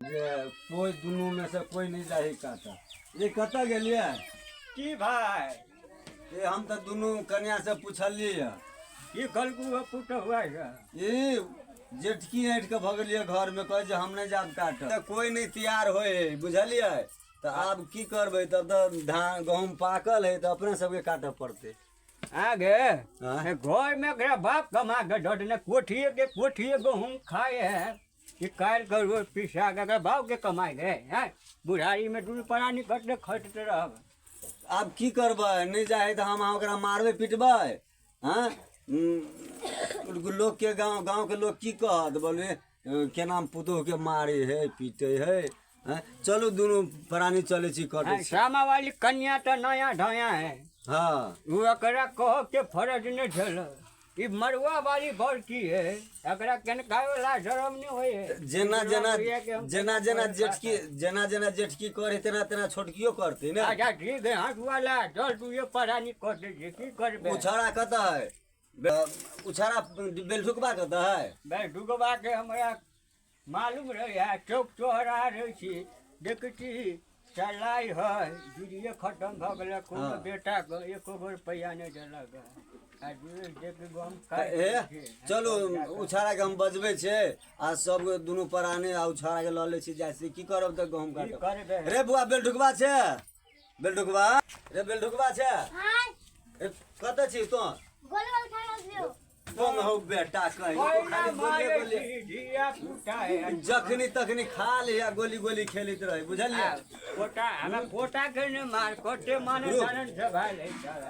जे कोइ दुनूमे से कोइ नहि जाही काटऽ। ये कतऽ गेलियै? की भाई? ये हम तऽ दुनू कन्या से पुछलियै यऽ। की कहलकू है पुतहुआ के? ई जेठकी ऐंठ के भऽ गेलियै घरमे, कहै जे हम नहि जायब काटऽ, तऽ कोइ नहि तैयार होइ है, बुझलियै? तऽ आब की करबै? तब तऽ धान गहूँम पाकल है, तऽ अपने सबके काटऽ पड़तै। आगे आँय? घर में एकरा बाप कमा के धऽ कोठिए के कोठिए गहूँम खाए है कि काल्हि के रोज पिसा के एकरा बाप के कमाइ गए हैं। बुढ़ारी में दुनू प्राणी कटले खटते रहब। आब की करबै? नहि जाइ है तऽ हम अहाँ ओकरा मारबै पिटबै? हँ, लोकके गाँव गाँवके लोक की कहत? बोलबै केना पुतोहके मारै है, पीटै है? हँ, चलू दुनू प्राणी चलै छी, कटै छी। श्यामा वाली कन्या तऽ नया ढया है। ओ एकरा कह के फरज नहि छल। ई मरुआ वाली बड़की है, एकरा केनका वाला शरम नहि होइ है। जेना जेना जेना जेना जेठकी जेना जेना जेठकी करे, तेना तेना छोटकियो करतै ने। अच्छा ठीक है, हँसुआ ला चल, तू ये परानी कर दे छी, की करबे? उछाड़ा कतऽ है? उछाड़ा बेलठुकबा कतऽ है? भाई डुगबा के हमरा मालूम रहे है, चौक चौहरा रहै छी, देखै छी चलाइ है, जुड़िए खतम भऽ गेलै। कोनो बेटाके एको गो रुपैआ नहि देलक आ जुड़ि देख गम तऽ ए चलू, उछाड़ा के हम बजबै छियै आ सब दुनू परानी आ उछाड़ा के लऽ लै छी, जाइ छी। की करब तऽ गहूम की काटब? करबै? रे बुआ, बेलठुकबा छै? बेलठुकबा रे, बेलठुकबा छै? रे, कतऽ छी तों? गोल गोल खा गेल छियौ। तुम हो बेटा कहीं तो पहिला खाली गोलिये मारे गोली छी धिया पुता है। जखनी तखनी खा लिया, गोली गोली खेलैत रहे, बुझलियै? कोटा हमरा कोटा के ने मार कोटे माने रुक। कारण से भाई लै चल।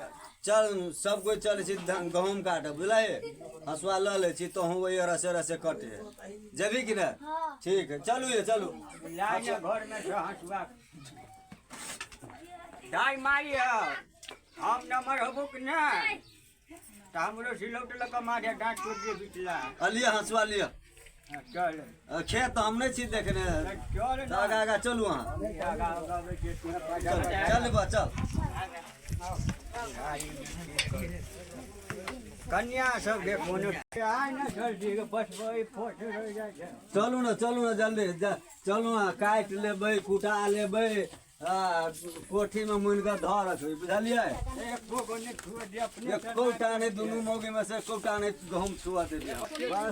चल, सब कोइ चलै छी गहूम काटऽ, बुझलही? हँसुआ लऽ लै छी, तोहूँ वही रसे रसे कटे जेबही कि नहि? हाँ। ठीक है, चलू ये, चलू। लाइ ने घर में से हँसुआ। दाइ मारी है, हम नमर हबो कि नहि तऽ हमरो सिलौट लऽ कऽ मारे डाँट तोड़ दे बिचला। आ लिअ, हँसुआ लिअ। हाँ, चल। खेत तऽ हम नहि छी देखने। चल। तऽ आगाँ आगाँ चलू अहाँ। आगा आगा आबै छियै, तोरा चल चल बा, चल। कन्या सबके कोनो आइ ने जल्दी बसबै फोट रहि जाइ छै। चलू ने, चलू ने जल्दी, चलू ने, काटि लेबै, कुटा लेबै आ कोठीमे मुनि कऽ धऽ रखबै, बुझलियै? एको गो नहि छुअ दे अपने। एकोटा नहि, दुनू मौगीमे से एकोटा नहि गहूम छुअ देबै हम।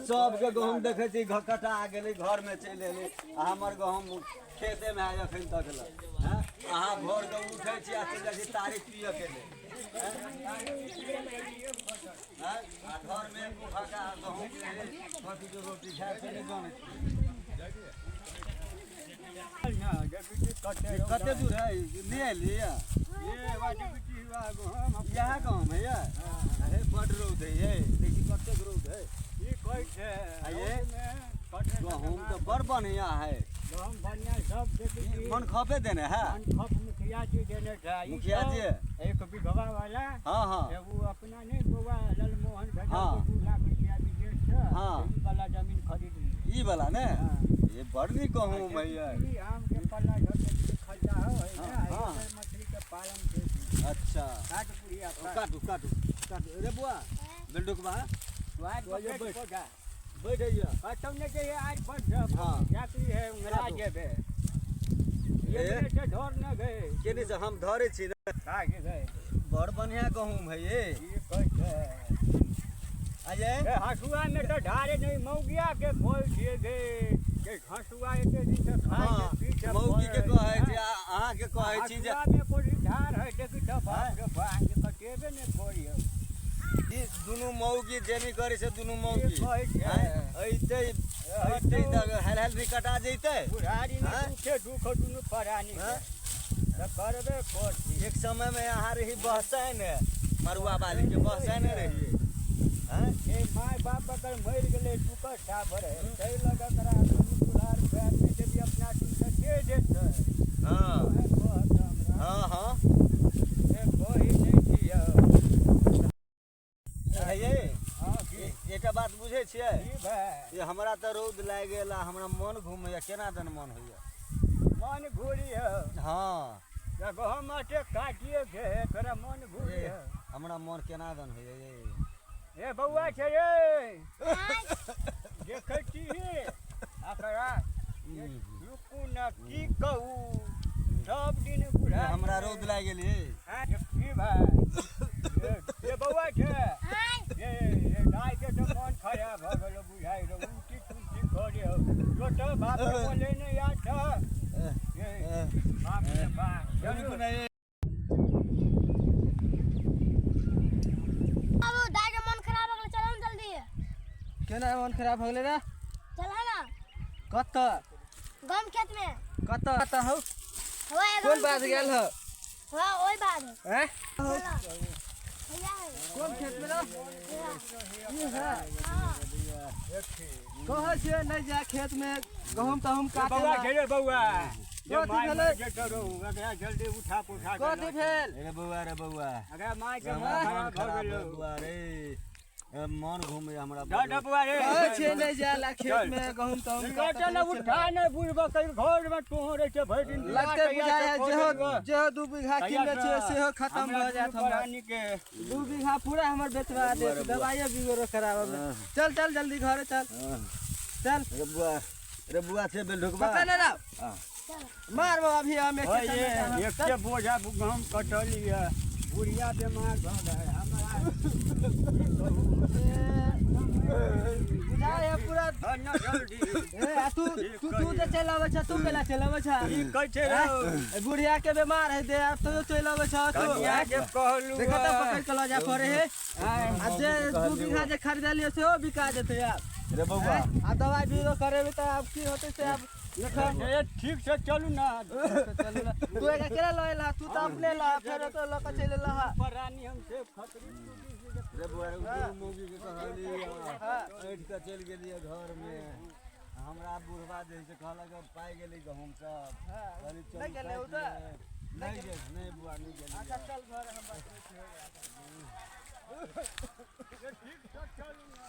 सबके गहूम देखै छी कटा गेलै, घरमे चलि एलै आ हमर गहूम खेतेमे है एखन तक लए। हँ, अहाँ भोरके उठै छी आ चलि जाइ छी तारी पियऽके लेल। हँ, आ घरमे एको फक्का गहूम नहि, कथीके रोटी खायब से नहि जानै छी। कते दूर है? नहि एलियै? इएह गाँव है ये। हे, बड रौद है ये, देखी कतेक रौद है। आ ये गहूम तऽ बड़ बढ़िया है। मन खपे देने है मुखिया जी देने था। मुखिया जी? एक बीघवा वाला। हाँ हाँ वो अपना नहीं बउआ ललमोहन भेटल। 2 लाख रुपया विदेश से ई वाला जमीन खरीद ली। ई वाला ने? हाँ। ये बड़ नीक गहूम है ये। ई आम के पल्ला झट खड्डा हो है ना। हाँ। एकर मछली के पालन के काट पुड़िया। काटू काटू काटू। रे बुआ बेलडुकबा, आज तो ये बैठ बैठ। पौधा बैठ आइए। कतौ ने जइए आज बड। जाती है उंगरा जेबे। ए? ये से ढोर न गए। केने से हम धरे छी ने। का के गए? बड़ बढ़िया गहूम है ये। ई कहै छै। आ ये ए हँसुआ में तो ढारे नहीं, मौगिया के खोल दिए गे के हँसुआ एक दिन से खाए के पी के। मौगी के कहै छी आ अहाँके कहै छी जे हँसुआ में कोई ढार है, देखी तो बाप रे बाप, ये कटेबे नहीं कोई है। ई दुनू मौगी जेनी करै छै, दुनू मौगी ई कहै छै। अइतै अइतै तऽ हेल हेल भी कटा जैतै। बुढ़ारी में हाँ? दुखे दुख दुनू परानी के हाँ? तऽ करबे करती। एक समय में अहाँ रही बहसैन, मरुआ बाली के बहसैन रहियै, हैं? ए my बाप अगर मरि गेलै टुकर साबर है, ताहि लऽ कऽ एकरा दुनू दुलार पैर नहि देबी अपना सुन के के देतै? उएह कहत हमरा। हाँ हाँ से कहै नहि छियौ। हे ये, हँ की? एकटा बात बुझै छियै? की भाय? ये हमरा तऽ रौद लागि गेल आ हमरा मन घुमैया, केना दन मन होइया। मन घूरी है? हाँ। तऽ गहूम आटे काटिए के तोरा मन घूरी ए, है? हमरा मन केना दन होइया ये। ए बौआ छै रे, देखै छी एकरा। रुकू ना, की कहू, सब दिन बुढ़ा हमरा रौद लागि गेलै। की भाई, ये बौआ छै, ये ये गाय के तऽ मन खराब भऽ गेलो बुझाइ रहो, उल्टी तुलटी करे हो जो तऽ बाप के बोले नहि याद छ। ये बाप रे बाप, चलू। बाबू, दाइ के मन खराब हो गेलै, चलो ने जल्दी। केना मन खराब हो गेलै रे? चल ना। कतऽ? गम खेत में। कतऽ कतऽ हौ? हवा। कोन बाध गेल हौ? हवा ओहि बाध। हैं? चल भैया है। कोन खेत में रह? ई है? हाँ। कहै छियै नहि जा खेत में गहूम तहूम काटे बौआ ला। छै रे बौआ, ये कथी माय भेलै? मरि जेतौ रौ, एकरा जल्दी उठा पुठा के कथी लऽ चल। भेल? रे बौआ, रे बौआ, एकरा माय के मन हमरा मन खराब भऽ खराब गेलौ। भऽ बौआ रे, ए, मन घूमे हमरा। जा जा बौआ रे। कहै छियै नहि जा ला खेत चल। में गहूम तहूम लऽ चल, उठा ने बुढ़बा कहीं घर में तोहर रहै छै भरि दिन। लगते बुझाइ है जेहो जेहो 2 बीघा किनने छियै सेहो खतम हमरा भऽ जायत। दुनू हमर प्राणी के 2 बीघा पूरा हमर बेचवा देत, दबाइए बीरो कराबऽ। चल चल, जल्दी घरे चल, चल। रे बौआ, रे बौआ, छै बेलढुकबा। पकड़ ले रहो। हाँ। मारबो अभी हम एक ओए, ये एके बोझा गहूम कटलियै, बुढ़िया बेमार भऽ गेल हमरा। बुझाइ है पूरा। धर न जल्दी। ए, आ तू तू तू जे चलि अबै छ, तू केला चलि अबै छ? की कहै छै रौ? ए, बुढ़िया के बेमार है दे, आब तो चलि अबै छ तू। कनिया के कहलू। देखो तऽ पकड़ के लऽ जा पड़े है। आ जे 2 बीघा जे खरीदलियै सेहो बिका जेतै आब। रे बौआ। आ दवाइ बीरो करेबै तऽ आब की होतै से आब लेखन। ए, ठीक से चलू ना। चलू ना। तू एकरा केना लऽ एलह? तू तऽ अपने लह, फेर ओतऽ लऽ कऽ चलि एलह। प्राणी हम से खतरी। रे बौआ रे, दुनू मौगी के कहली, ऐठ के चलि गेलियै घर में। हमरा बुढ़बा जे है से कहलक पाइ गेलै गहूम सब। कहली चलू। नहि गेलै ओ काटि तऽ? ले। नहि गेल, नहि बुआ, नहि गेलियै। अच्छा, चल घर, हम बतबै छियौ। ठीक से चलू ना।